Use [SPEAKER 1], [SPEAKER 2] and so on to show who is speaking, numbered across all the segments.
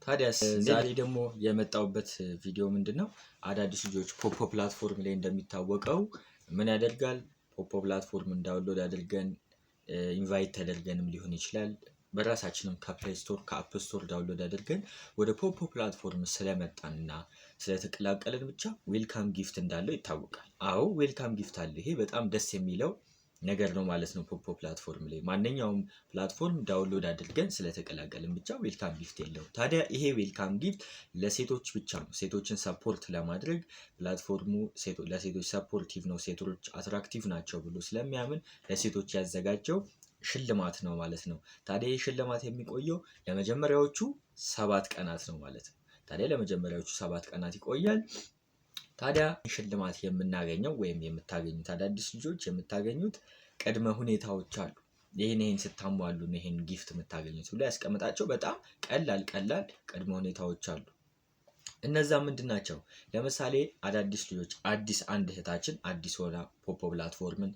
[SPEAKER 1] ታዲያስ ዛሬ ደግሞ የመጣሁበት ቪዲዮ ምንድን ነው? አዳዲስ ልጆች ፖፖ platform ላይ እንደሚታወቀው ምን ያደርጋል? ፖፖ platform download አድርገን invite ተደርገንም ሊሆን ይችላል። በራሳችንም ከ Play Store፣ ከ App Store download አድርገን ወደ ፖፖ platform ስለመጣንና ስለተቀላቀልን ብቻ welcome gift እንዳለው ይታወቃል። አዎ፣ welcome gift አለ። ይሄ በጣም ደስ የሚለው ነገር ነው ማለት ነው። ፖፖ platform ላይ ማንኛውም platform download አድርገን ስለተቀላቀልን ብቻ welcome gift የለውም። ታዲያ ይሄ welcome gift ለሴቶች ብቻ ነው። ሴቶችን support ለማድረግ platform ኡ ለሴቶች supportive ነው፣ ሴቶች attractive ናቸው ብሎ ስለሚያምን ለሴቶች ያዘጋጀው ሽልማት ነው ማለት ነው። ታዲያ ይህ ሽልማት የሚቆየው ለመጀመሪያዎቹ 7 ቀናት ነው ማለት ነው። ታዲያ ለመጀመሪያዎቹ 7 ቀናት ይቆያል። ታዲያ ሽልማት የምናገኘው ወይም የምታገኙት፣ አዳዲስ ልጆች የምታገኙት ቅድመ ሁኔታዎች አሉ። ይህን ይህን ስታሟሉ ነው ይህን gift የምታገኙት ብሎ ያስቀምጣቸው በጣም ቀላል ቀላል ቅድመ ሁኔታዎች አሉ። እነዛ ምንድን ናቸው? ለምሳሌ አዳዲስ ልጆች፣ አዲስ አንድ እህታችን አዲስ ሆና ፖፖ platform ን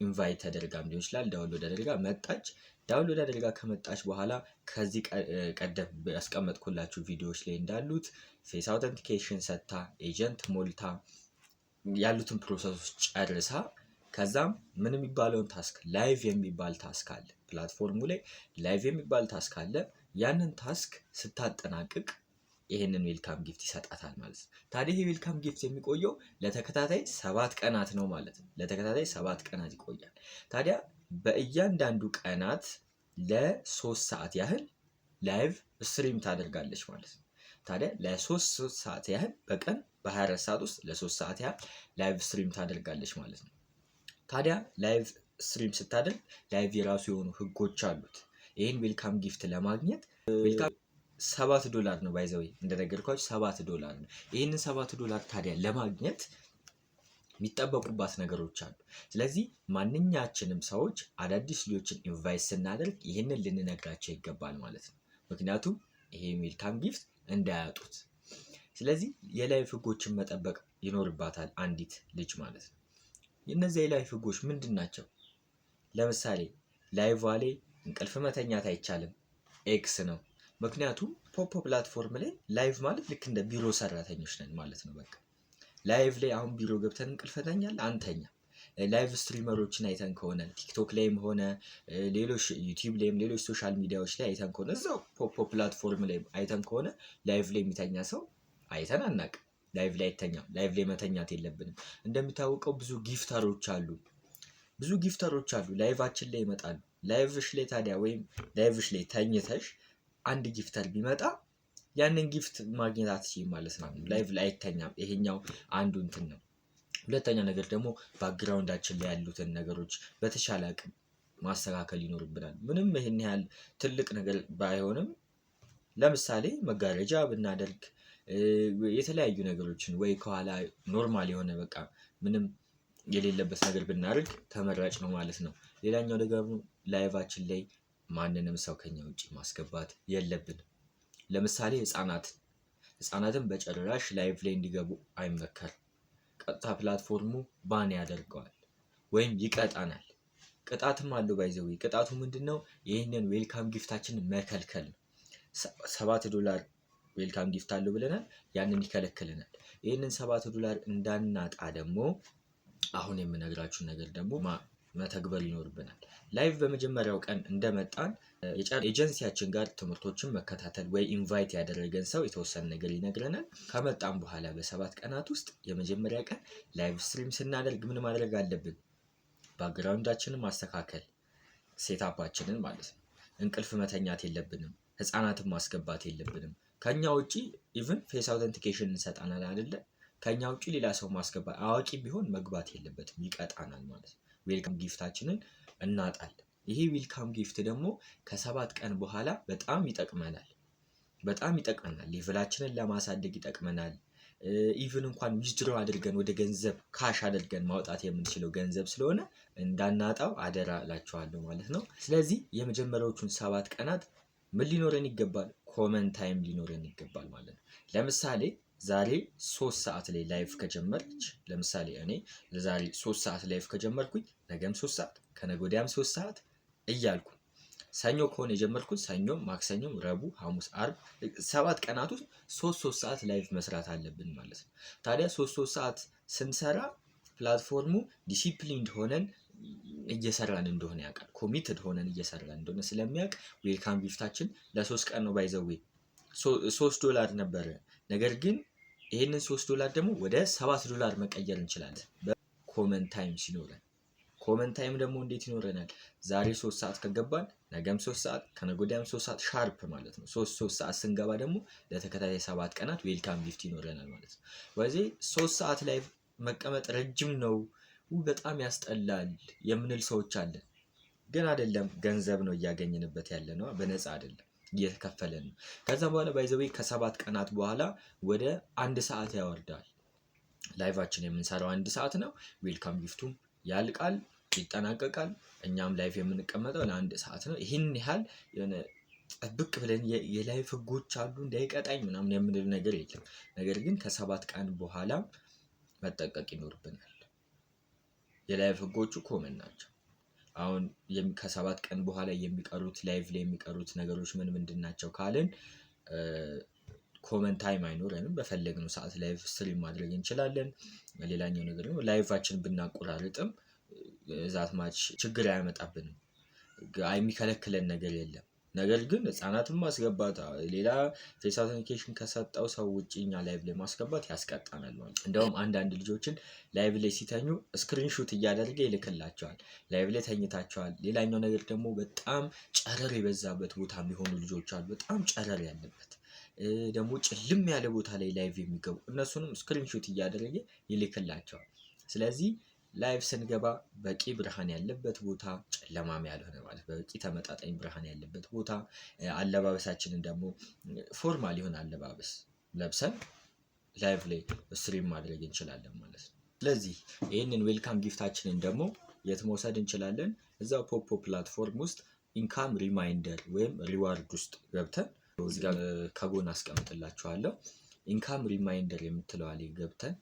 [SPEAKER 1] invite ተደርጋም ሊሆን ይችላል፣ download አድርጋ መጣች። Download አድርጋ ከመጣች በኋላ ከዚህ ቀደም ያስቀመጥኩላችሁ ቪዲዮዎች ላይ እንዳሉት face authentication ሰጥታ፣ agent ሞልታ፣ ያሉትን process ኦች ጨርሳ፣ ከዛም ምን የሚባለውን task፣ live የሚባል task አለ። Platform ኡ ላይ live የሚባል task አለ። ያንን task ስታጠናቅቅ ይሄንን welcome gift ይሰጣታል ማለት ነው። ታዲያ ይሄ welcome gift የሚቆየው ለተከታታይ 7 ቀናት ነው ማለት ነው። ለተከታታይ 7 ቀናት ይቆያል። ታዲያ በእያንዳንዱ ቀናት ለ3 ሰዓት ያህል live stream ታደርጋለች ማለት ነው። ታዲያ ለ3 ሰዓት ያህል በቀን በ24 ሰዓት ውስጥ ለ3 ሰዓት ያህል live stream ታደርጋለች ማለት ነው። ታዲያ live stream ስታደርግ live የራሱ የሆኑ ህጎች አሉት። ይህን welcome gift ለማግኘት 7 ዶላር ነው፣ by the way እንደነገርኳችሁ 7 ዶላር ነው። ይህንን 7 ዶላር ታዲያ ለማግኘት የሚጠበቁባት ነገሮች አሉ። ስለዚህ ማንኛችንም ሰዎች አዳዲስ ልጆችን invite ስናደርግ ይህንን ልንነግራቸው ይገባል ማለት ነው። ምክንያቱም ይሄ welcome gift እንዳያጡት። ስለዚህ የ live ህጎችን መጠበቅ ይኖርባታል አንዲት ልጅ ማለት ነው። እነዚህ የ live ህጎች ምንድን ናቸው? ለምሳሌ live ላይ እንቅልፍ መተኛት አይቻልም፣ X ነው። ምክንያቱም ፖፖ platform ላይ live ማለት ልክ እንደ ቢሮ ሰራተኞች ነን ማለት ነው። በቃ live ላይ አሁን ቢሮ ገብተን እንቅልፍ እንተኛለን? አንተኛም። Live streamer ኦችን አይተን ከሆነ ቲክቶክ ላይም ሆነ ሌሎች ዩቲዩብ ላይም ሌሎች social media ዎች ላይ አይተን ከሆነ፣ እዛው ፖፖ platform ላይ አይተን ከሆነ live ላይ የሚተኛ ሰው አይተን አናውቅም። Live ላይ አይተኛም። Live ላይ መተኛት የለብንም። እንደሚታወቀው ብዙ gifter ኦች አሉ። ብዙ gifter ኦች አሉ። Live ኣችን ላይ ይመጣሉ። Live ሽ ላይ ታዲያ ወይም live ሽ ላይ ተኝተሽ አንድ gifter ቢመጣ ያንን gift ማግኘት አትችይም ማለት ነው። Live ላይ አይተኛም። ይሄኛው አንዱ እንትን ነው። ሁለተኛ ነገር ደግሞ background ኣችን ላይ ያሉትን ነገሮች በተሻለ አቅም ማስተካከል ይኖርብናል። ምንም ይሄን ያህል ትልቅ ነገር ባይሆንም ለምሳሌ መጋረጃ ብናደርግ፣ የተለያዩ ነገሮችን ወይ ከኋላ normal የሆነ በቃ ምንም የሌለበት ነገር ብናደርግ ተመራጭ ነው ማለት ነው። ሌላኛው ደግሞ live ኣችን ላይ ማንንም ሰው ከኛ ውጪ ማስገባት የለብንም። ለምሳሌ ህፃናትን በጭራሽ live ላይ እንዲገቡ አይመከርም። ቀጥታ platform ኡ ban ያደርገዋል ወይም ይቀጣናል። ቅጣትም አለው by the way። ቅጣቱ ምንድነው? ይህንን welcome gift ኣችንን መከልከል ነው። 7 ዶላር welcome gift አለው ብለናል። ያንን ይከለክለናል። ይህንን 7 ዶላር እንዳናጣ ደግሞ አሁን የምነግራችሁን ነገር ደግሞ መተግበር ይኖርብናል። Live በመጀመሪያው ቀን እንደመጣን ኤጀንሲያችን ጋር ትምህርቶችን መከታተል ወይ invite ያደረገን ሰው የተወሰነ ነገር ይነግረናል። ከመጣን በኋላ በ7 ቀናት ውስጥ የመጀመሪያ ቀን live stream ስናደርግ ምን ማድረግ አለብን? Background ኣችንን ማስተካከል፣ setup ኣችንን ማለት ነው። እንቅልፍ መተኛት የለብንም። ህፃናትን ማስገባት የለብንም። ከኛ ውጪ even face authentication እንሰጣናል አይደለ? ከኛ ውጪ ሌላ ሰው ማስገባት፣ አዋቂ ቢሆን መግባት የለበትም፣ ይቀጣናል ማለት ነው። Welcome gift ኣችንን እናጣለን። ይሄ welcome gift ደግሞ ከ7 ቀን በኋላ በጣም ይጠቅመናል። በጣም ይጠቅመናል። Level ኣችንን ለማሳደግ ይጠቅመናል። Even እንኳን withdraw አድርገን ወደ ገንዘብ cash አድርገን ማውጣት የምንችለው ገንዘብ ስለሆነ እንዳናጣው አደራ እላችኋለሁ ማለት ነው። ስለዚህ የመጀመሪያዎቹን 7 ቀናት ምን ሊኖረን ይገባል? Common time ሊኖረን ይገባል ማለት ነው። ለምሳሌ ዛሬ 3 ሰዓት ላይ live ከጀመረች፣ ለምሳሌ እኔ ለዛሬ 3 ሰዓት live ከጀመርኩኝ ነገም 3 ሰዓት፣ ከነገ ወዲያም 3 ሰዓት እያልኩ ሰኞ ከሆነ የጀመርኩት ሰኞም፣ ማክሰኞም፣ ረቡዕ፣ ሐሙስ፣ አርብ 7 ቀናት ውስጥ 3 3 ሰዓት live መስራት አለብን ማለት ነው። ታዲያ 3 3 ሰዓት ስንሰራ platform ኡ disciplined ሆነን እየሰራን እንደሆነ ያውቃል። Committed ሆነን እየሰራን እንደሆነ ስለሚያውቅ welcome gift ኣችን ለ3 ቀን ነው፣ by the way $3 ነበረ። ነገር ግን ይህንን $3 ደግሞ ወደ $7 መቀየር እንችላለን በ common time ሲኖረን። Common time ደግሞ እንዴት ይኖረናል? ዛሬ 3 ሰዓት ከገባን ነገም 3 ሰዓት፣ ከነገ ወዲያም 3 ሰዓት sharp ማለት ነው። 3 3 ሰዓት ስንገባ ደግሞ ለተከታታይ 7 ቀናት welcome gift ይኖረናል ማለት ነው። በዚህ 3 ሰዓት ላይ መቀመጥ ረጅም ነው፣ በጣም ያስጠላል የምንል ሰዎች አለን። ግን አይደለም፣ ገንዘብ ነው እያገኘንበት ያለ ነው፣ በነፃ አይደለም፣ እየተከፈለን ነው። ከዛ በኋላ by the way ከ7 ቀናት በኋላ ወደ 1 ሰዓት ያወርዳል። Live ኣችን የምንሰራው 1 ሰዓት ነው። Welcome gift ኡም ያልቃል፣ ይጠናቀቃል። እኛም live የምንቀመጠው ለ1 ሰዓት ነው። ይህን ያህል የሆነ ጥብቅ ብለን የ live ህጎች አሉ እንዳይቀጣኝ ምናምን የምንል ነገር የለም። ነገር ግን ከ7 ቀን በኋላ መጠንቀቅ ይኖርብናል። የ live ህጎቹ common ናቸው። አሁን ከ7 ቀን በኋላ የሚቀሩት live ላይ የሚቀሩት ነገሮች ምን ምንድን ናቸው ካልን common time አይኖረንም። በፈለግነው ሰዓት live stream ማድረግ እንችላለን። ሌላኛው ነገር ደግሞ live ኣችን ብናቆራርጥም that much ችግር አያመጣብንም። የሚከለክለን ነገር የለም። ነገር ግን ህፃናትን ማስገባት፣ ሌላ face authentication ከሰጠው ሰው ውጭ እኛ live ላይ ማስገባት ያስቀጣናል ማለት ነው። እንደውም አንዳንድ ልጆችን live ላይ ሲተኙ screenshot እያደረገ ይልክላቸዋል። Live ላይ ተኝታቸዋል። ሌላኛው ነገር ደግሞ በጣም ጨረር የበዛበት ቦታ የሚሆኑ ልጆች አሉ። በጣም ጨረር ያለበት ደግሞ ጭልም ያለ ቦታ ላይ live የሚገቡ እነሱንም screenshot እያደረገ ይልክላቸዋል። ስለዚህ live ስንገባ በቂ ብርሃን ያለበት ቦታ፣ ጨለማም ያልሆነ ማለት በቂ ተመጣጣኝ ብርሃን ያለበት ቦታ፣ አለባበሳችንን ደግሞ formal የሆነ አለባበስ ለብሰን live ላይ stream ማድረግ እንችላለን ማለት ነው። ስለዚህ ይህንን welcome gift ኣችንን ደግሞ የት መውሰድ እንችላለን? እዛው ፖፖ platform ውስጥ income reminder ወይም reward ውስጥ ገብተን፣ እዚህ ጋር ከጎን አስቀምጥላችኋለሁ። Income reminder የምትለዋ ላይ ገብተን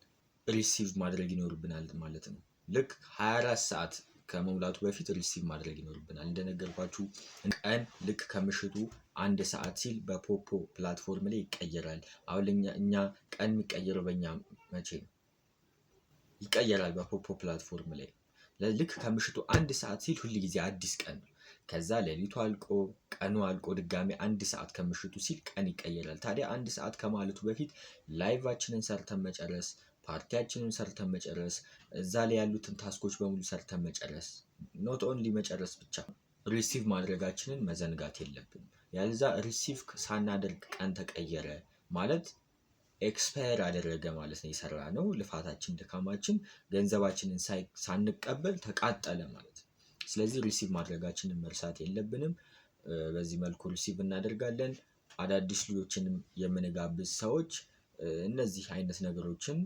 [SPEAKER 1] receive ማድረግ ይኖርብናል ማለት ነው። ልክ 24 ሰዓት ከመሙላቱ በፊት receive ማድረግ ይኖርብናል። እንደነገርኳችሁ ቀን ልክ ከምሽቱ 1 ሰዓት ሲል በፖፖ platform ላይ ይቀየራል። አሁን እኛ ቀን የሚቀየረው በእኛ መቼ ነው? ይቀየራል በፖፖ platform ላይ ልክ ከምሽቱ 1 ሰዓት ሲል ሁል ጊዜ አዲስ ቀን ነው። ከዛ ሌሊቱ አልቆ ቀኑ አልቆ ድጋሚ 1 ሰዓት ከምሽቱ ሲል ቀን ይቀየራል። ታዲያ 1 ሰዓት ከማለቱ በፊት live ኣችንን ሰርተን መጨረስ፣ ፓርቲያችንን ሰርተን መጨረስ፣ እዛ ላይ ያሉትን task ኦች በሙሉ ሰርተን መጨረስ፣ not only መጨረስ ብቻ receive ማድረጋችንን መዘንጋት የለብንም። ያለዛ receive ሳናደርግ ቀን ተቀየረ ማለት expire አደረገ ማለት ነው። የሰራነው ልፋታችን፣ ድካማችን፣ ገንዘባችንን ሳንቀበል ተቃጠለ ማለት ነው። ስለዚህ receive ማድረጋችንን መርሳት የለብንም። በዚህ መልኩ receive እናደርጋለን። አዳዲስ ልጆችንም የምንጋብዝ ሰዎች እነዚህ አይነት ነገሮችን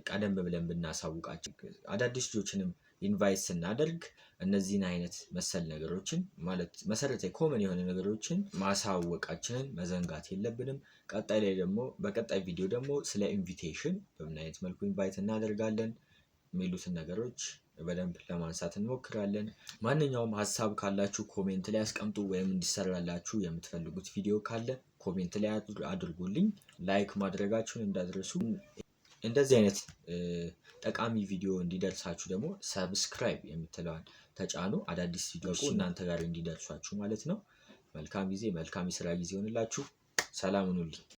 [SPEAKER 1] ቀደም ብለን ብናሳውቃቸው፣ አዳዲስ ልጆችንም invite ስናደርግ እነዚህን አይነት መሰል ነገሮችን ማለት መሰረታዊ common የሆነ ነገሮችን ማሳወቃችንን መዘንጋት የለብንም። ቀጣይ ላይ ደግሞ በቀጣይ ቪዲዮ ደግሞ ስለ invitation በምን አይነት መልኩ invite እናደርጋለን የሚሉትን ነገሮች በደንብ ለማንሳት እንሞክራለን። ማንኛውም ሀሳብ ካላችሁ comment ላይ አስቀምጡ፣ ወይም እንዲሰራላችሁ የምትፈልጉት ቪዲዮ ካለ comment ላይ አድርጉልኝ። Like ማድረጋችሁን እንዳትረሱ። እንደዚህ አይነት ጠቃሚ ቪዲዮ እንዲደርሳችሁ ደግሞ subscribe የምትለዋን ተጫኑ። አዳዲስ ቪዲዮዎች እናንተ ጋር እንዲደርሷችሁ ማለት ነው። መልካም ጊዜ፣ መልካም የስራ ጊዜ ይሆንላችሁ። ሰላም ሁኑልኝ።